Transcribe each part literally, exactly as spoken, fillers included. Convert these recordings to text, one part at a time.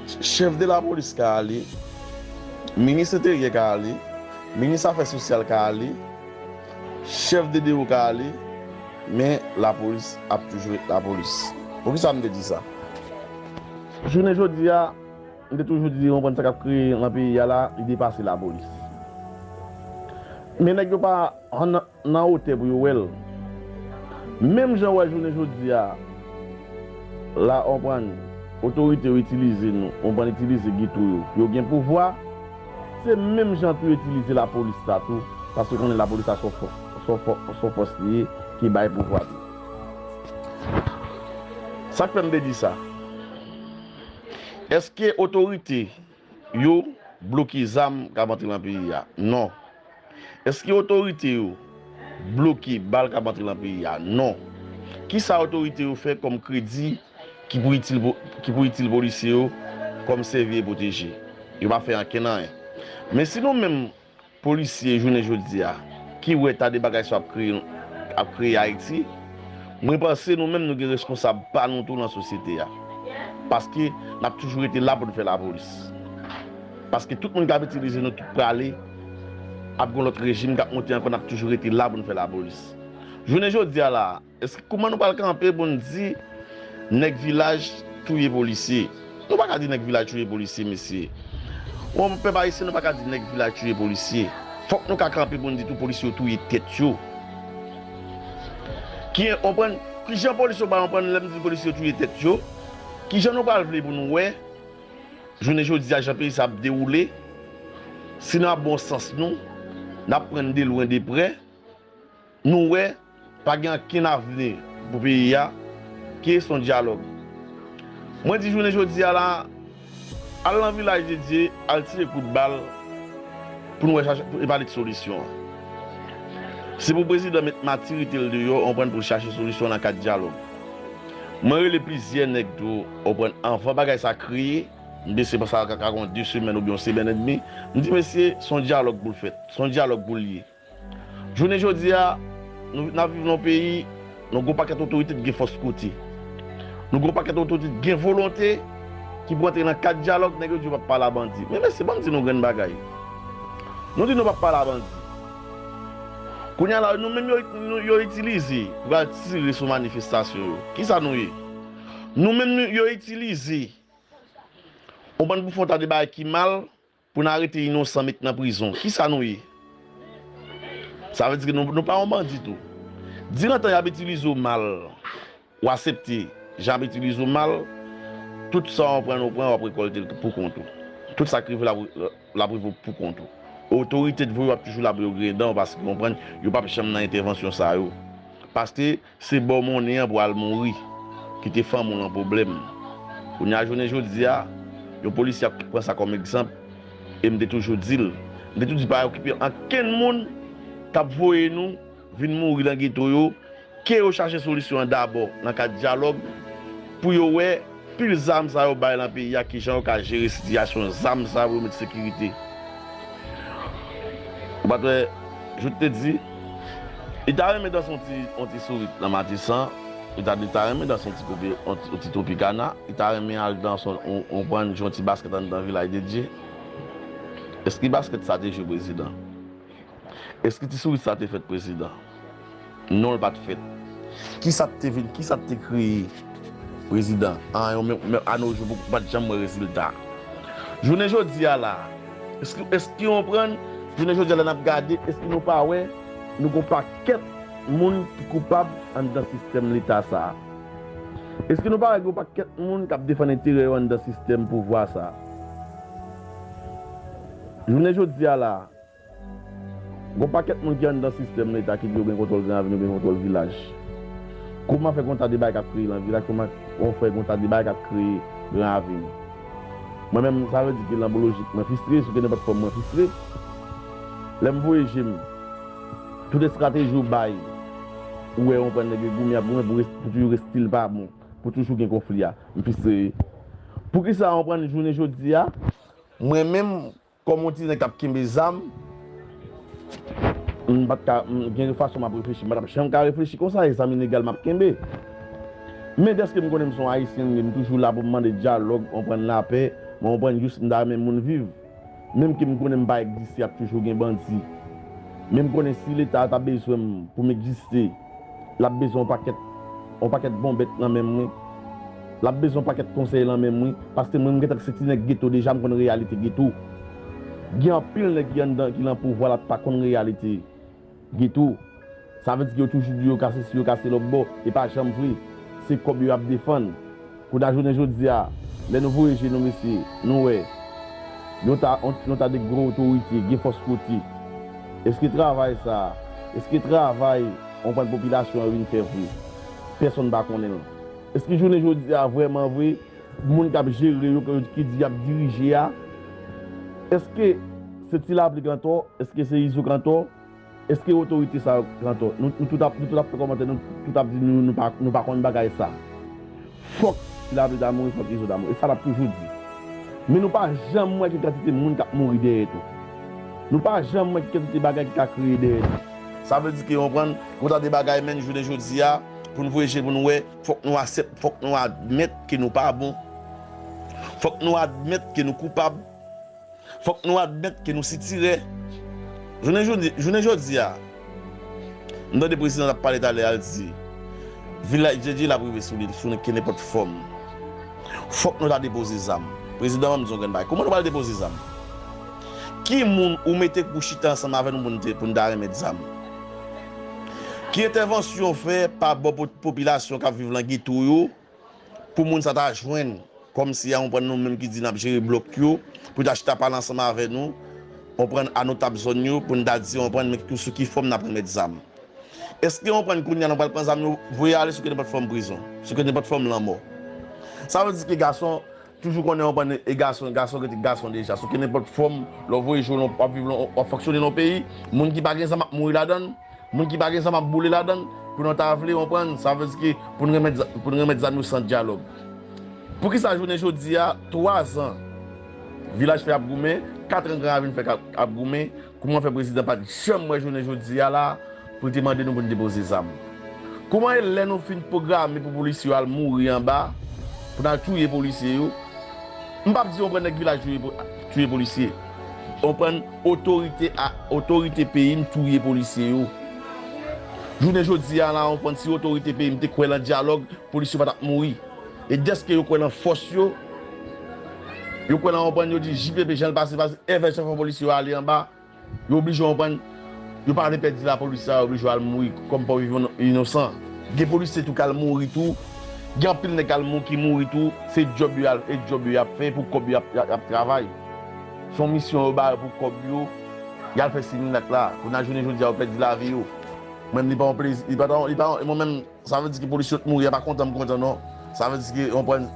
Chèf de lapolis ka ale, minis enteryè ka ale, minis afè sosyal ka ale, chèf de D O ka ale, men lapolis ap toujou ret lapolis. Poukisa m te di sa? Jounen jodi a, m te toujou di, w konprann, sa k ap kreye nan peyi a la, li depase lapolis. Men nèg yo pa nan, nan wotè pou yo wè l. Menm jan w wè jounen jodi a la, w konprann, otorite yo itilize nou, w konprann, itilize geto yo pou yo gen pouvwa, se menm jan tou yo itilize lapolis la tou, paske konnen lapolis la se yon fò-, se yon fò-, se yon fòs li ye ki bay pouvwa tou. Sa k fè m te di sa? Èske otorite yo bloke zam k ap antre nan peyi a? Non. Èske otorite yo bloke bal k ap antre nan peyi a? Non. Kisa otorite yo fè kòm kredi ki pou itil po-, ki pou itil polisye yo kòm sèvi e pwoteje? Yo pa fè ankenn anyen. Men si nou menm polisye jounen jodi a ki wè ta de bagay sa ap kreye, ap kreye Ayiti, mwen panse nou menm nou gen responsab pa nou tou nan sosyete a. Paske n ap toujou rete la pou n fè lapolis. Paske tout moun k ap itilize nou tout prale, ap gen lòt rejim k ap monte ankò, n ap toujou rete la pou n fè lapolis. Jounen jodi a la, èske kouman nou pral kanpe pou n di nèg vilaj touye polisye? Nou pa ka di nèg vilaj touye polisye, mesye. Yon pèp ayisyen, nou pa ka di nèg vilaj touye polisye. Fòk nou ka kanpe pou n di tou polisye yo touye tèt yo. Ki, w konprann, kijan polisye yo pa konprann lè m di polisye yo touye tèt yo? Kijan nou pral vle pou nou wè jounen jodi a jan peyi sa ap dewoule? Si nou ap bon sans nou, n ap pran de lwen de prè, nou wè pa gen ankenn avni pou peyi a, ki se yon dyalòg. Mwen di jounen jodi a la, al nan Vilaj de Dye, al tire kout bal pou nou wè chache, pou, e pale de solisyon an. Se pou prezidan met matirite l deyò, w konprann, pou l chache solisyon nan kad dyalòg. Mwen rele plizyè nèg tou, w konprann, anvan bagay sa kreye, m panse sa ka, ka gen de semèn oubyen yon semèn edmi, m di, mesye, se yon dyalòg pou l fèt, se yon dyalòg pou l ye. Jounen jodi a, nou, n ap viv nan yon peyi, nou gen yon pakèt otorite ki gen fòs kote. Nou gen yon pakèt otorite ki gen volonte, ki pou antre nan kad dyalòg, nèg yo di yo p ap pale a bandi. Men mesye, ban m di nou yon grenn bagay. Nou di nou p ap pale a bandi. Kounye a la, nou menm yo, nou, yo itilize pou al tire sou manifestasyon yo. Kisa nou ye? Nou menm nou, yo itilize, w konprann, pou fè yon ta de bagay ki mal, pou n arete inosan, met nan prizon. Kisa nou ye? Sa vle di ke nou, nou pa yon bandi tou. Dilantan y ap itilize w mal, w aksepte jan y ap itilize w mal, tout sa w pran, w pran, w ap rekòlte l pou kont ou. Tout sa k rive w, l ap, l ap rive w pou kont ou. Otorite t voye w ap toujou la pou yo griyen dan w, paske w konprann, yo p ap janm nan entèvansyon sa yo. Paske se ba w monnen an pou al mouri, kite fanmi w nan pwoblèm. Kounye a jounen jodi a, yon polisye ap pran sa kòm egzanp, e m te toujou di l, m te toujou di pa okipe ankenn moun k ap voye nou vin mouri nan geto yo, ke yo chache solisyon an dabò nan kad dyalòg, pou yo wè pil zam sa yo bay nan peyi a, kijan yo ka jere sitiyasyon zam sa yo pou yo met sekirite. Ou pa t wè, Jout te di, li ta renmen danse yon ti, yon ti sourit nan Matisan, li ta, li ta renmen danse yon ti kopi, yon ti, yon ti Tropicana, li ta renmen al danse yon, yon, yon prann jwe yon ti baskèt anndan Vilaj de Dye. Èske baskèt sa te jwe, prezidan? Èske ti sourit sa te fèt, prezidan? Non, l pa t fèt. Kisa k te vin, kisa k te kreye, prezidan? An, yo menm, menm anojou, ou pa t janm wè rezilta. Jounen jodi a la, èske, èske w konprann? Jounen jodi a la, n ap gade, èske nou pa wè nou gon pakèt moun ki koupab anndan sistèm leta sa a? Èske nou pa wè gon pakèt moun k ap defann enterè yo anndan sistèm pouvwa sa a? Jounen jodi a la, gon pakèt moun ki anndan sistèm leta ki di yo gen kontwòl Gran Ravin, yo gen kontwòl Vilaj. Kòman fè gon ta de bagay k ap kreye nan Vilaj? Kòman fè gon ta de bagay k ap kreye Gran Ravin? Mwen menm, sa vle di ke nan bon lojik, mwen fristre, sou ke nenpòt fòm mwen fristre. Lè m voye je m, tout estrateji w bay, ou wè, w konprann, nèg yo goumen, ap goumen pou res-, pou toujou reste l pa bon, pou toujou gen konfli a. M fristre. Poukisa, w konprann, jounen jodi a, mwen menm, kòm yon ti nèg k ap kenbe zam, m pa t ka, m gen fason m ap reflechi, m pa t ap janm ka reflechi konsa, e zam ilegal m ap kenbe. Men dèske m konnen m se yon Ayisyen, m toujou la pou m mande dyalòg, konprann, lapè, Mwen konprann jis m ta renmen moun viv. Menm ke m konnen m pa egziste, ap toujou gen bandi. Men m konnen si Leta ta bezwen m pou m egziste, l ap bezwen yon pakèt, yon pakèt bonbèt nan men mwen. L ap bezwen yon pakèt konsèy nan men mwen, paske mwen, m gentan se ti nèg geto deja, m konn reyalite geto. Gen anpil nèg ki anndan, ki nan pouvwa la, pa konn reyalite geto. Sa vle di ke yo toujou di yo ka sesi, yo ka se lòt bò. E pa janm vre. Se kòb yo y ap defann. Kounye a jounen jodi a, lè nou voye je nou, mesye, nou wè yon ta, yon, yon ta de gwo otorite, gen fòs kote. Èske travay sa a, èske travay, w konprann, popilasyon an vin fè vre? Pèsonn pa konnen l. Èske jounen jodi a, vrèman vre, moun k ap jere yo, ki di y ap dirije a, èske se Ti Lapli k antò? Èske se Izo k antò? Èske otorite sa yo k antò? Nou, nou tout ap, nou tout ap fè kòmantè, nou tout ap di nou, nou pa, nou pa konn bagay sa. Fòk Ti Lapli ta mouri, fòk Izo ta mouri. E sa n ap toujou di. Men nou pa janm wè ki kantite moun k ap mouri dèyè tou. Nou pa janm wè ki kantite bagay ki ka kreye dèyè tou. Sa vle di ke, w konprann, konsa de bagay, menm jounen jodi a, pou n voye je pou n wè, fòk nou aksep-, fòk nou admèt ke nou pa bon. Fòk nou admèt ke nou koupab. Fòk nou admèt ke nou sitirè. Jounen jodi, jounen jodi a, m tande prezidan t ap pale talè a, l di, vilaj Djendje l ap rive sou li, sou kenenpòt fòm. Fòk nou ta depoze zam. Prezidan, ban m di yon grenn bagay. Kòman nou pral depoze zam? Ki moun ou mete pou chita ansanm avè nou pou n te, pou n ta remèt zam? Ki entèvansyon w fè pa bò po-, popilasyon k ap viv nan geto yo, pou moun sa ta jwenn, kòmsi a, w konprann, nou menm ki di n ap jere blòk yo, pou ta chita pale ansanm avè nou, w konprann, a notab zòn yo, pou n ta di, w konprann, men tou sou ki fòm n ap remèt zam. Èske, w konprann, kounye a nou pral pran zam yo, voye ale sou kenenpòt fòm prizon, sou kenenpòt fòm lanmò? Sa vle di ke gason toujou konnen, w konprann, e gason, gason rete gason deja. Sou kenenpòt fòm, lè w voye je w, w ap viv, w ap fonksyone nan yon peyi, moun ki pa gen zam ap mouri ladan l, moun ki pa gen zam ap boule ladan l, pou nou ta vle, w konprann, sa vle di ke pou n remèt za-, pou n remèt zam yo san dyalòg. Poukisa jounen jodi a, twa zan, Vilaj fè ap goumen, kat an Gran Ravin fè ap, ap goumen, kòman fè prezidan pa t janm wè jounen jodi a la, pou l te mande nou pou n depoze zam? Kòman e lè nou fin pwograme pou polisye yo al mouri anba, pou n al touye polisye yo? M p ap di w konprann nèg Vilaj touye po-, touye polisye. Konprann otorite a, otorite peyi m touye polisye yo. Jounen jodi a la, konprann si otorite peyi m te kwè nan dyalòg, polisye yo pa t ap mouri. E dèske yo kwè nan fòs yo, yo kwè nan, konprann, yo di J P P jan l pase, pase, envèsyon fè polisye yo ale anba, yo oblije, konprann, yo pa vle pèdi lapolis la, yo oblije al mouri kòm pa viv inosan. Gen polisye tou k al mouri tou, gen anpil nèg k al mou-, ki mouri tou, se djòb yo al, e djòb yo y ap fè, pou kòb yo y ap, y ap, y ap travay. Se yon misyon yo ba yo pou kòb yo, y al fè similak la, pou nan jounen jodi a yo pèdi lavi yo. Mwen menm, li pa yon plezi, li pa, li pa, mwen menm, sa vle di ke polisye yo t mouri a pa kontan m kontan non. Sa vle di ke, w konprann,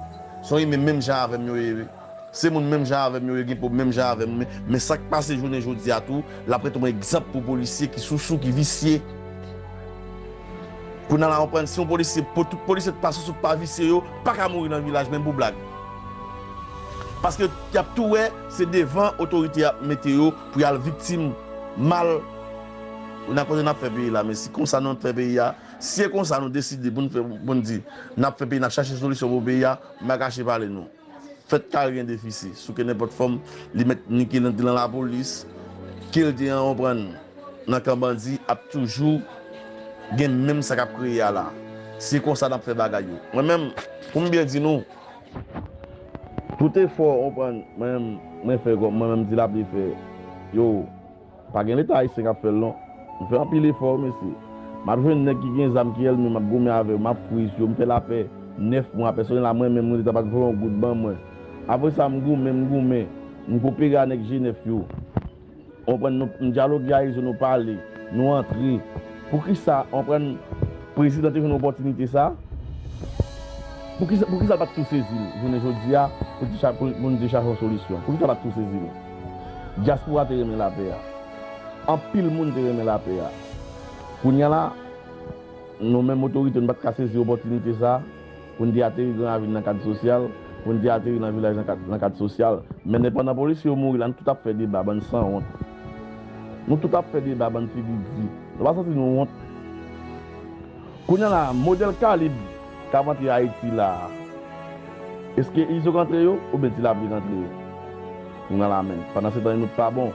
se yon imen menm jan avè m yo ye wi. Se moun menm jan avè m yo ye, gen pwob menm jan avè m. Men, men sa k pase jounen jodi a tou, l ap rete yon egzanp pou polisye ki sousou, ki visye. Kounye a la, w konprann, si yon polisye, pou tout polisye t pa sousou, pa visye yo, pa ka mouri nan vilaj, menm pou blag. Paske y ap tou wè, se devan otorite y ap mete yo pou y al viktim mal. Ou nan kote n ap fè peyi la, men si konsa nou ap fè peyi a, si e konsa nou deside pou n fè, pou n di, n ap fè peyi, n ap chache solisyon pou peyi a, m pa kache pale nou. Fèt kare gen defisi, sou kenenpòt fòm, li mèt ni ke l te nan lapolis, ke l te an, konprann, nan kan bandi, ap toujou gen menm sa k ap kreye a la. Se konsa n ap fè bagay yo. Mwen menm, pou m byen di nou, tout efò, konprann, mwen menm, mwen fè kòm, mwen menm Ti Lapli fè, yo, pa gen Leta ayisyen k ap fè l non. M fè anpil efò wi mesye. M ap jwenn nèg ki gen zam ki èlme, m ap goumen avè yo, m ap friz yo, m fè lapè nèf mwa, pèsonèl la mwen menm mwen Leta pa t voye yon goud ban mwen. Apre sa m goumen, m goumen, m koopere a nèg G nèf yo. W konprann, nou, m dyaloge a Izo, nou pale, nou antre. Poukisa, w konprann, prezidan te jwenn opòtinite sa? Poukisa, poukisa l pa t tou sezi l jounen jodi a pou l te cha-, pou, pou n te chache yon solisyon? Poukisa l pa t tou sezi l? Dyaspora te renmen lapè a. Anpil moun te renmen lapè a. Kounye a la, nou menm otorite, nou pa t ka sezi opòtinite sa pou n te ateri Gran Ravin nan kad sosyal, pou n te ateri nan vilaj nan kad, nan kad sosyal. Men pandan polisye yo mouri la, nou tout ap fè deba, bann sanwont. Nou tout ap fè deba, bann figi di. Nou pa santi nou wont? Kounye a la, modèl kalib k ap antre Ayiti la a, Èske Izo k antre yo oubyen Ti Lapli k antre yo? Kounye a la menm. Pandan se tan, nou t pa bon.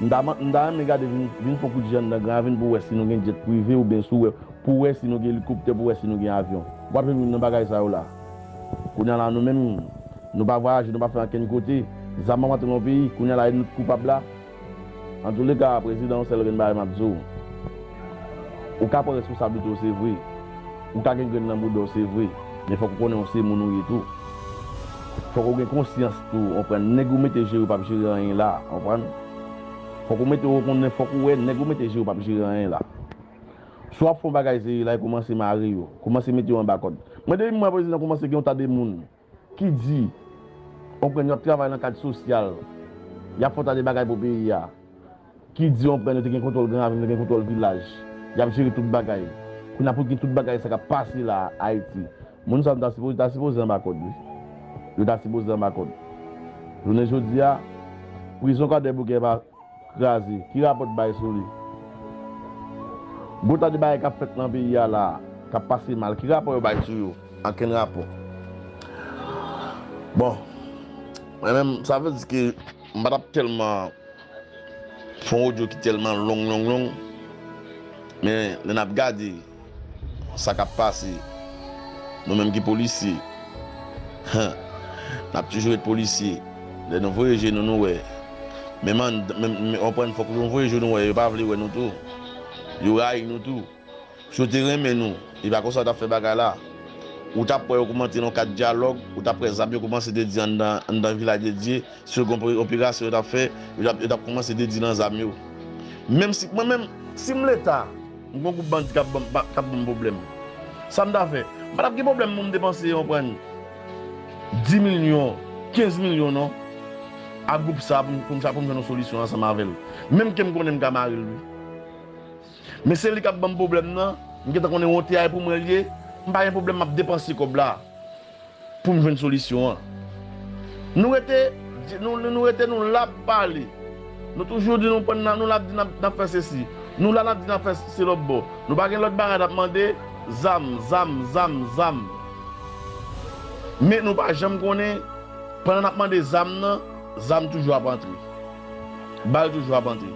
M ta, m ta renmen gade vin, vin fè yon kout je anndan Gran Ravin pou w wè si nou gen djèt prive oubyen si w wè, pou w wè si nou gen elikoptè, pou w wè si nou gen avyon. W ap jwenn youn nan bagay sa yo la. Kounye a la, nou menm, nou pa vwayaje, nou pa fè ankenn kote. Zam ap antre nan peyi, kounye a la, e nou t koupab la. Antouleka, prezidan, yon sèl grenn bagay m ap di w. Ou ka pran responsablite w, se vre. Ou ka gen grenn nan bouda w, se vre. Men fòk ou konnen w se moun ou ye tou. Fòk ou gen konsyans tou, w konprann? Nèg ou mete jere yo p ap jere anyen la, w konprann? Fòk ou mete, ou konnen, fòk ou wè nèg ou mete jere yo p ap jere anyen la. Si w ap fè yon bagay serye la, e kòmanse mare yo. Kòmanse mete yo anba kòd. Mwen, depi m wè prezidan kòmanse gen yon ta de moun ki di, w konprann, y ap travay nan kad sosyal, y ap fè yon ta de bagay pou peyi a, ki di, w konprann, yo te gen kontwòl Gran Ravin, yo te gen kontwòl vilaj, y ap jere tout bagay. Kounye a pou gen tout bagay sa k ap pase la Ayiti. Moun sa yo ta sipoze, ta sipoze anba kòd, wi. Yo ta sipoze anba kòd. Jounen jodi a, prizon Kwadèboukè pa kraze, ki rapò w bay sou li? Gwo ta de bagay k ap fèt nan peyi a la, k ap pase mal, ki rapò yo bay sou yo? Ankenn rapò. Bon, mwen menm, sa vle di ke m pa t ap tèlman fè yon odyo ki tèlman long, long, long, men lè n ap gade, sa k ap pase. Nou menm ki polisye, n ap toujou ret polisye. Lè nou voye je nou, nou wè. Menm an, menm, menm, w konprann, fòk nou voye je nou wè. Yo pa vle wè nou tou. Yo rayi nou tou. Si yo te renmen nou, e pa konsa yo t ap fè bagay la. Ou t ap wè yo kòmanse nan kad dyalòg, ou t ap wè zam yo kòmanse dedye anndan, anndan Vilaj de Dye. Si yo gen yon operasyon yo t ap fè, yo t ap, yo t ap kòmanse dedye nan zam yo. Menm si, mwen menm, si m Leta, m gen yon gwoup bandi k ap ban m, k ap ban m pwoblèm. Sa m ta fè? M pa t ap gen pwoblèm pou m depanse, w konprann, dis milyon, kenz milyon non, ak gwoup sa pou m, pou m, pou m jwenn yon solisyon ansanm avè l. Menm ke m konnen m ka mare l, wi. Men se li k ap ban m pwoblèm nan, m gentan konnen wonte a e pou mwen l ye, m pa gen pwoblèm, m ap depanse kòb la pou m jwenn solisyon an. Nou rete, nou, nou rete, nou la ap pale. Nou toujou di nou pran nan, nou la ap di n ap, n ap fè sesi. Nou la n ap di n ap fè se lòt bò. Nou pa gen lòt bagay n ap mande, zam, zam, zam, zam. Men nou pa janm konnen, pandan n ap mande zam nan, zam toujou ap antre. Bal toujou ap antre.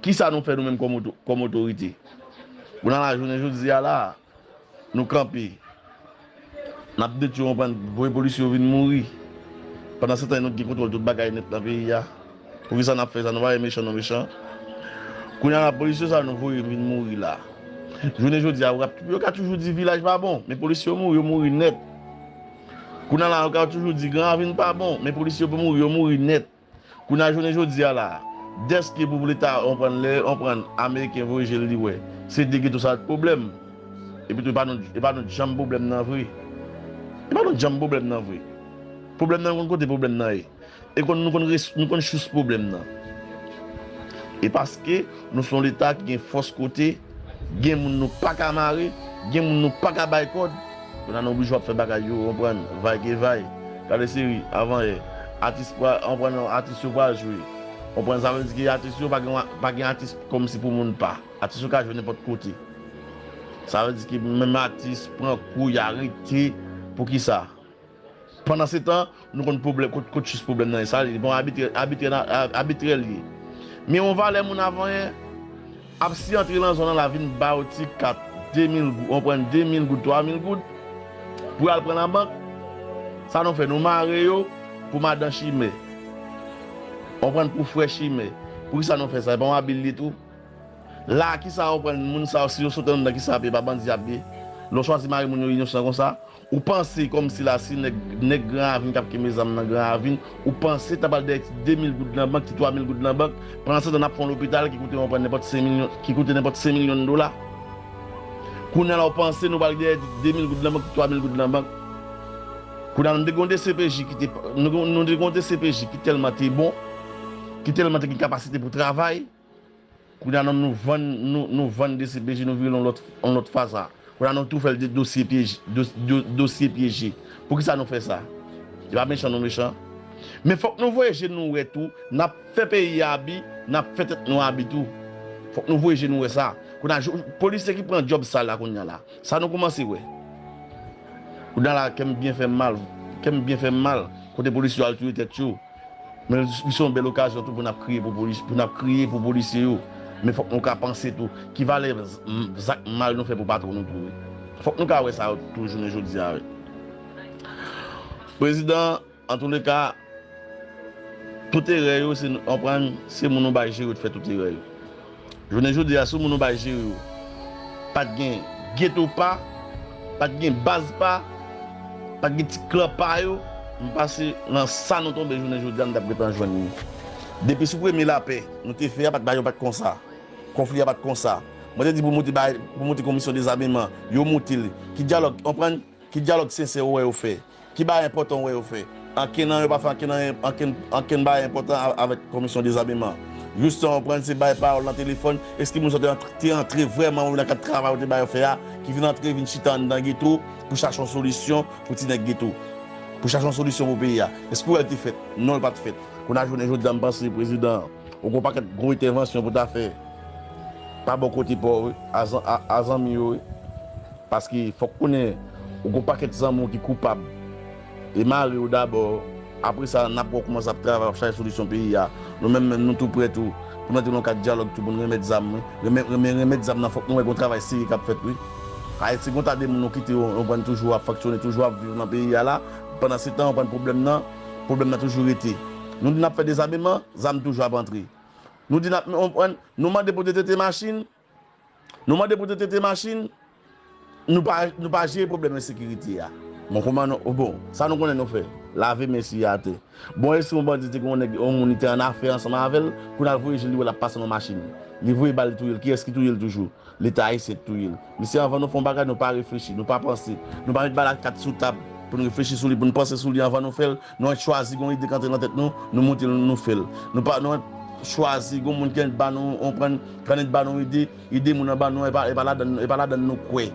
Kisa nou fè nou menm kòm oto-, kòm otorite? Kounye a la, jounen jodi a la, nou kanpe. N ap detwi, w konprann, voye polisye yo vin mouri. Pandan se tan, nou gen kontwòl tout bagay nèt nan peyi a. Poukisa n ap fè sa? Nou pa wè mechan nou mechan? Kounye a la, polisye sa yo nou voye vin mouri la. Jounen jodi a, yo ka, yo ka toujou di vilaj pa bon, men polisye yo mouri, yo mouri nèt. Kounye a la, yo ka toujou di Gran Ravin pa bon, men polisye yo mouri, yo mouri nèt. Kounye a jounen jodi a la, dèske pou Leta, w konprann, lè, w konprann, Ameriken voye je l li wè, se de geto sa t pwoblèm. Epi tou, e pa nou, e pa nou janm pwoblèm nan vre. E pa nou janm pwoblèm nan vre. Pwoblèm nan, nou konn kote pwoblèm nan ye. E konn, nou konn res-, nou konn sous pwoblèm nan. E paske nou se yon Leta ki gen fòs kote, gen moun nou pa ka mare, gen moun nou pa ka bay kòd. Kounye a nou oblije ap fè bagay yo, w konprann, vay ke vay. Gade seri, avan yè, atis pral, w konprann, atis yo pral jwe. W konprann, sa vle di ke atis yo pa gen, pa gen atis kòmsi pou moun pa. Atis yo ka jwe nenpòt kote. Sa vle di ke menm atis pran kou, y arete. Poukisa? Pandan se tan, nou konn pwoblèm, kot, kot sous pwoblèm nan ye. Sa, bon, abitrè, abitrè, abitrè l ye. Men yon valè moun avan yè ap si antre nan zòn nan la vin ba yo ti kat de mil goud, w konprann, de mil goud, twa mil goud, pou y al pran nan bank. Sa nou fè, nou mare yo pou madan chimè. W konprann, pou frè chimè. Poukisa nou fè sa? E pa yon abi l ye tou? La, kisa w konprann, moun sa yo, si yo sot anndan, kisa y ap ye, pa bandi y ap ye? Lè w chwazi mare moun yo inosan konsa, ou panse kòmsi la, si nèg, nèg Gran Ravin k ap kenbe zam nan Gran Ravin, ou panse ta pral dèyè ti de mil goud nan bank, ti twa mil goud nan bank, pandan se tan n ap fè yon lopital ki koute, w konprann, nenpòt senk milyon, ki koute nenpòt senk milyon dola. Kounye a la, w panse nou pral dèyè ti de mil goud nan bank, ti twa mil goud nan bank. Kounye a, nou te gen yon D C P J ki te, nou, nou te gen yon D C P J ki tèlman te bon, ki tèlman te gen kapasite pou travay. Kounye a, nou, nou vann, nou, nou vann D C P J, nou vire l yon lòt, yon lòt fason. Kounye a, nou tou fè l de-, dosye pyeje, do-, do-, dosye pyeje. Poukisa nou fè sa? E pa mechan nou mechan. Men fòk nou voye je nou wè tou, n ap fè peyi a abi, n ap fè tèt nou abi tou. Fòk nou voye je nou wè sa. Kounye a, jou-, polisye ki pran djòb sal la kounye a la. Sa nou kòmanse wè. Kounye a la, kè m byen fè m mal. kè m byen fè m mal, kote polisye yo al touye tèt yo. Men li se yon bèl okazyon tou pou n ap kriye pou polis, pou n ap kriye pou polisye yo. Men fòk nou ka panse tou, ki valè z-, m-, zak mal nou fè pou patwon nou tou, wi. Fòk nou ka wè sa tou jounen jodi a, wi. Prezidan, antouleka, tout erè yo, se, konprann, se moun nou bay jere yo te fè tout erè yo. Jounen jodi a, sou moun nou bay jere yo, pa t gen geto pa, pa t gen baz pa, pa t gen ti klan pa yo, m panse nan sa nou tonbe jounen jodi a, nou t ap gentan jwenn li. Depi sou premye lapè nou te fè a, pa t bagay yo pa t konsa. Konfli a pa t konsa. Mwen te di pou moute bay, pou moute komisyon dezameman, yo moute l. Ki dyalòg, konprann? Ki dyalòg sensè ou wè yo fè? Ki bagay enpòtan ou wè yo fè? Ankenn nan yo pa fè ankenn, ankenn, ankenn bagay enpòtan a-, avèk komisyon dezameman. Jis tan konprann se bay pawòl nan telefòn, èske moun sa te antre, te antre vrèman wi nan kad travay ou te ba yo fè a, ki vin antre, vin chita anndan geto pou chache yon solisyon pou ti nèg geto, pou chache yon solisyon pou peyi a? Èske w wè l te fèt? Non, l pa t fèt. Kounye a jounen jodi a, m panse prezidan, ou gon pakèt gwo entèvansyon pou ta fè pa bò kote pa w, wi, a zan-, a, a zanmi yo, wi. Paske fòk konnen ou gon pakèt zanmi w ki koupab. E mare yo dabò. Apre sa, n ap wè w kòmanse ap travay, w ap chache solisyon peyi a. Nou menm, menm, nou tou prè tou. Pou n antre nan yon kad dyalòg tou, pou n remèt zam, wi. Renmen, renmen, remèt zam nan, fòk nou wè gon travay serye k ap fèt, wi. Ayiti gon ta de moun nou kite yo, yo pran toujou ap fonksyone, toujou ap viv nan peyi a la. Pandan se tan, yo pran pwoblèm nan, pwoblèm nan toujou rete. Nou di n ap fè dezameman, zam toujou ap antre. Nou di n ap, nou, nou mande pou detete machin, Nou mande pou detete machin, nou pa, nou pa jere pwoblèm ensekirite a. Bon, kòman nou, bon, sa nou konnen nou fè? Lave men sou atè. Bon, e si yon bandi te gen yon nèg, yon moun li te an afè ansanm avè l, kounye a l voye je l, li wè l ap pase nan machin. Li voye bal, li touye l. Kiyès ki touye l toujou? Leta ayisyen ki touye l. Mesye, anvan nou fè yon bagay, nou pa reflechi, nou pa panse. Nou pa met bagay la kat sou tab pou n reflechi sou li, pou n panse sou li anvan nou fè l. Nou chwazi gon ide k antre nan tèt nou, nou moute l, nou fè l. Nou pa, nou chwazi gon moun ki annik ba nou, konprann, ki annik ba nou ide, ide moun an ba nou, e pa, e pa ladann, e pa ladann nou kwè.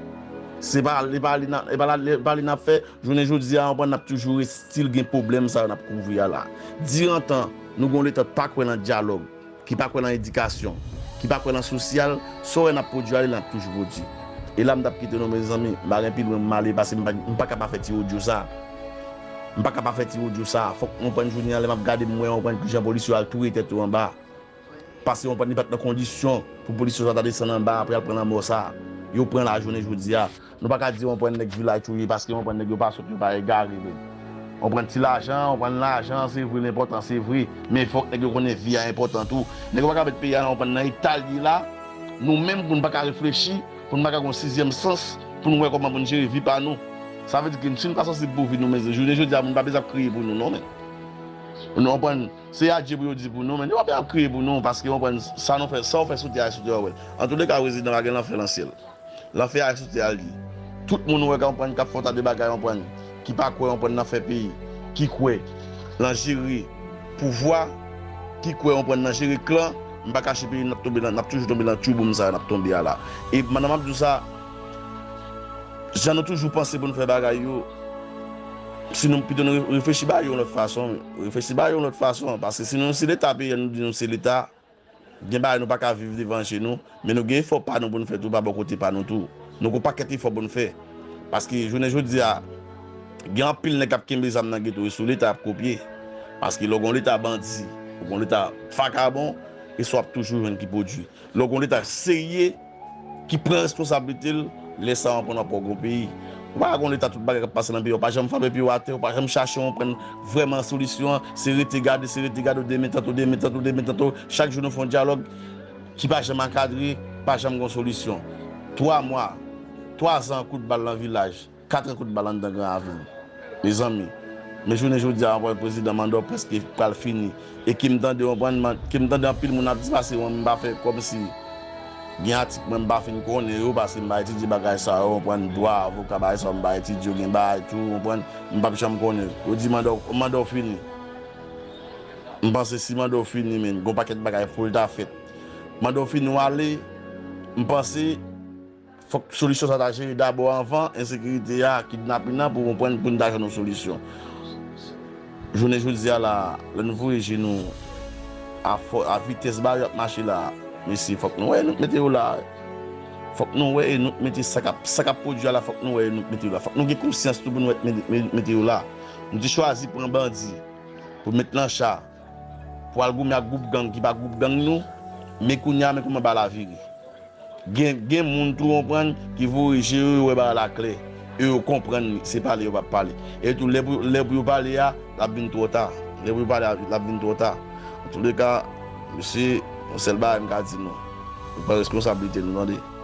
Se pa, e pa li n a, e pa la, e pa li n ap fè. Jounen jodi a, konprann, n ap toujou still gen pwoblèm sa yo n ap kouvri a la. Dirantan, nou gon Leta k pa kwè nan dyalòg, ki pa kwè nan edikasyon, ki pa kwè nan sosyal, sa w wè n ap pwodui ale, n ap toujou pwodui. E la m t ap kite nou, mezanmi, m pa gen pi lwen m ale, paske m pa, m pa ka pa fè ti odyo sa. M pa ka pa fè ti odyo sa. Fòk, konprann, jounen an, lè m ap gade, m wè, konprann, kijan polisye yo al touye tèt yo anba. Paske, konprann, li pa t nan kondisyon pou polisye sa ta desann anba apre al pran lanmò sa. Yo pran la jounen jodi a. Nou pa ka di, konprann, nèg vilaj touye, paske, konprann, nèg yo pa sòt, yo pa egare, men. Konprann, ti lajan, konprann, lajan, se vre, l enpòtan, se vre. Men fòk nèg yo konnen vi a enpòtan tou. Nèg yo pa ka met peyi a, konprann, nan eta l ye la. Nou menm, pou n pa ka reflechi, pou n pa ka gen yon sizyèm sans, pou n wè kòman pou n jere vi pa nou. Sa vle di ke si n pa sansib pou vi nou, men jounen jodi a, moun pa bezwen ap kriye pou nou, non, men. Nou konprann, se adye pou yo di pou nou, men yo pa bezwen ap kriye pou nou, paske, konprann, sa nou fè, sa w fè sou tè a, sou tè a, w wè l. Antouleka, prezidan pa gen lanfè nan syèl. Lanfè a sou tè a l ye. Tout moun ou wè k ap, konprann, k ap fè yon ta de bagay, konprann, ki pa kwè, konprann, nan fè peyi, ki kwè nan jere pouvwa, ki kwè, konprann, nan jere klan, m pa kache peyi, n ap tonbe nan, n ap toujou tonbe nan tchouboum sa a n ap tonbe a la. E pandan m ap di w sa, jan nou toujou panse pou n fè bagay yo, si nou pito nou re-, reflechi ba yo yon lòt fason, reflechi ba yo yon lòt fason, paske si nou se Leta peyi a, nou di nou se Leta, gen bagay nou pa ka viv devan je nou, men nou gen efò pa nou pou n fè tou, pa bò kote pa nou tou. Nou gon pakèt efò pou n fè. Paske jounen jodi a, gen anpil nèg k ap kenbe zam nan geto, e sou Leta y ap kopye. Paske lè w gon Leta bandi, ou gon Leta vakabon, e sa w ap toujou jwenn ki pwodui. Lè w gon Leta serye, ki pran responsablite l, lè sa a w ap konn w ap wè w gon peyi. Ou pa ka gon Leta tout bagay k ap pase nan peyi a, ou pa janm frape pye w atè, ou pa janm chache yon pran vrèman solisyon an, se rete gade, se rete gade, w demen tanto, demen tanto, demen tanto, chak jou nou fè yon dyalòg ki pa janm ankadre, pa janm gon solisyon. Twa mwa, twa zan kout bal nan vilaj. Kat kout bal anndan Gran Ravin. Mezanmi, men jounen jodi a, konprann, prezidan manda w prèske pral fini. E ke m tande, konprann, man-, ke m tande anpil moun ap di pase mwen, m pa fè kòmsi gen atik mwen, m pa fin konnen yo, paske m pa etidye bagay sa yo, konprann, dwa, avoka, bagay sa yo, m pa etidye yo, gen bagay tou, konprann, m p ap janm konnen. Yo di manda w, manda w fini. M panse si manda w fini, men, gon pakèt bagay pou l ta fèt. Manda w fini, w ale, m panse Fòk solisyon sa ta jere dabò anvan ensekirite a, kidnapin nan, pou konprann, pou n ta jwenn yon solisyon. Jounen jodi a la, lè nou voye je nou a fò, a vitès ba yo ap mache la, mesye, fòk nou wè e nou k mete yo la. Fòk nou wè e nou k mete sa k ap, sa k ap pwodui a la, fòk nou wè e nou k mete yo la. Fòk nou gen konsyans tou pou nou wè e nou k mete yo la. Nou te chwazi pran bandi pou met nan cha, pou al goumen ak gwoup gang ki pa gwoup gang nou, men kounye a, men kòman bagay la vire. Gen, gen moun tou, konprann, ki voye je yo, yo wè bagay la klè. E yo konprann se pale yo p ap pale. E tou, lè pou, lè pou yo pale a, l ap vin twò ta. Lè pou yo pale a, l ap vin twò ta. Antouleka, mesye, yon sèl bagay m ka di nou. Nou pran responsablite nou, tande.